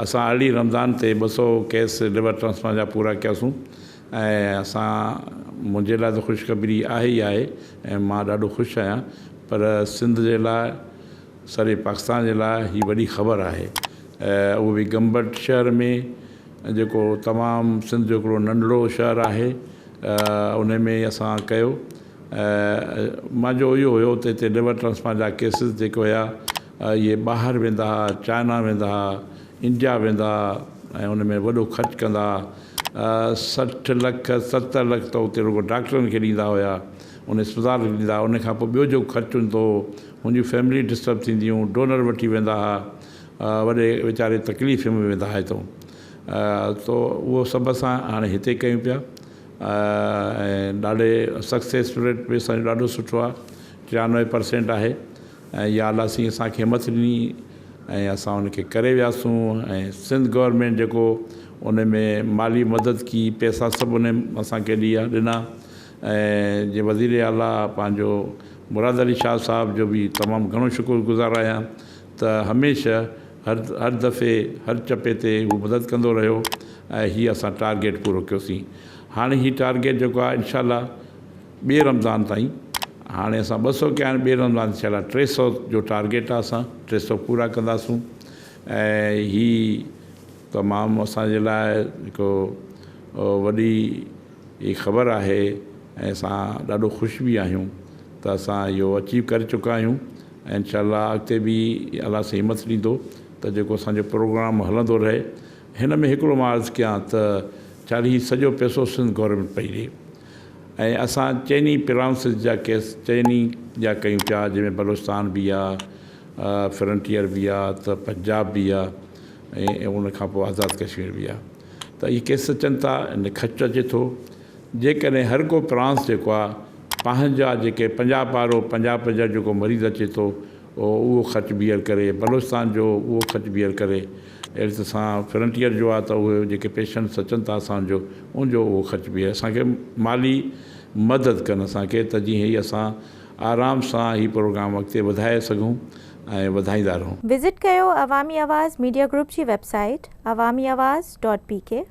اسان ارڙهين رمضان تي 200 ڪيس ليور ٽرانسپلانٽ جا پورا ڪياسون ۽ اسان منهنجي لاء ته خوشخبري آهي ئي آهي ۽ مان ڏاڍو خوش آهيان پر سنڌ جي لاء سڄي پاڪستان جي لاء هي وڏي خبر آهي اهو به گمبٽ شهر ۾ جيڪو تمام سنڌ جو هڪڙو ننڍڙو شهر آهي ان ۾ اسان ڪيو منهنجو اهو هيو ته هتي ليور ٽرانسپلانٽ جا ڪيسز جيڪي هيا اهي ٻاهر ويندا ها چائنا ويندا ها انڊيا ويندا ها ۽ ان ۾ وڏو خرچ ڪندا ها 60 لک 70 لک ته اتي رڳو ڊاڪٽرن کي ڏيندا هيا ان اسپتال کي ڏيندا هئا ان کان پوء ٻيو جيڪو خرچ هوندو هو هن جون فيملي ڊسٽرب ٿينديون ڊونر وٺي ويندا ها وڏي ويچاري تڪليف ۾ ويندا ها هتو تو اهو سڀ اسان هاڻي هتي ڪيون پيا ۽ ڏاڍي سڪسيس ريٽ به اسان جو ڏاڍو سٺو آهي 93% آهي ۽ يا الله سائين اسان کي همٿ ڏني ۽ اسان ان کي ڪري وياسون ۽ سنڌ گورنمينٽ جيڪو ان ۾ مالي مدد ڪي پئسا سڀ ان اسان کي ڏيا ڏنا ۽ جي وزير اعليٰ پنهنجو مراد علي شاهه صاحب جو به تمام گهڻو شڪر گذار آهيان ته هميشه هر هر دفعي هر چپي تي هو مدد ڪندو رهيو ۽ هي اسان ٽارگيٽ پورو ڪيوسين هاڻي هي ٽارگيٽ جيڪو آهي انشاء الله ٻئي رمضان تائين هاڻي اسان 200 ڪيا آهن ٻئي رمضان انشاء الله 300 جو ٽارگيٽ آهي اسان 300 پورا ڪنداسون ۽ هي تمام اسان جي لاء هڪ وڏي هي خبر آهي ۽ اسان ڏاڍو خوش به آهيون ته اسان اهو اچيو ڪري چڪا آهيون ۽ انشاء الله اڳتي به الله سائين همت ڏيندو ته جيڪو اسان جو پروگرام هلندو رهي. هن ۾ هڪڙو مان عرض ڪيان ته چال هي سڄو پئسو سنڌ گورنمينٽ پئي ڏي ۽ اسان چئني پراونسز جا ڪيس چئني جا ڪيون پيا جنهن ۾ بلوچستان به آ فرنٽيئر به آ ته پنجاب به آ ۽ ان کان پوء آزاد ڪشمير به آ ته اهي ڪيس اچن ٿا ان خرچ اچي ٿو جيڪڏهن هر ڪو پرانس جيڪو آ پنهنجا جيڪي پنجاب وارو پنجاب جا جيڪو مريض اچي ٿو اهو خرچ بيئر ڪري بلوچستان جو اهو خرچ بيئر ڪري اهڙي طرح سان فرنٽيئر جو آ ته اهي جيڪي پيشنٽس اچن ٿا اسان جو ان جو اهو خرچ بيئر اسان کي مالي مدد ڪن اسان کي ته جيئن هي اسان آرام سان هي پروگرام اڳتي وڌائي سگهون ۽ وڌائيندا رهون. وزٽ ڪيو عوامي آواز ميڊيا گروپ جي web site Awami Awaz dot P K.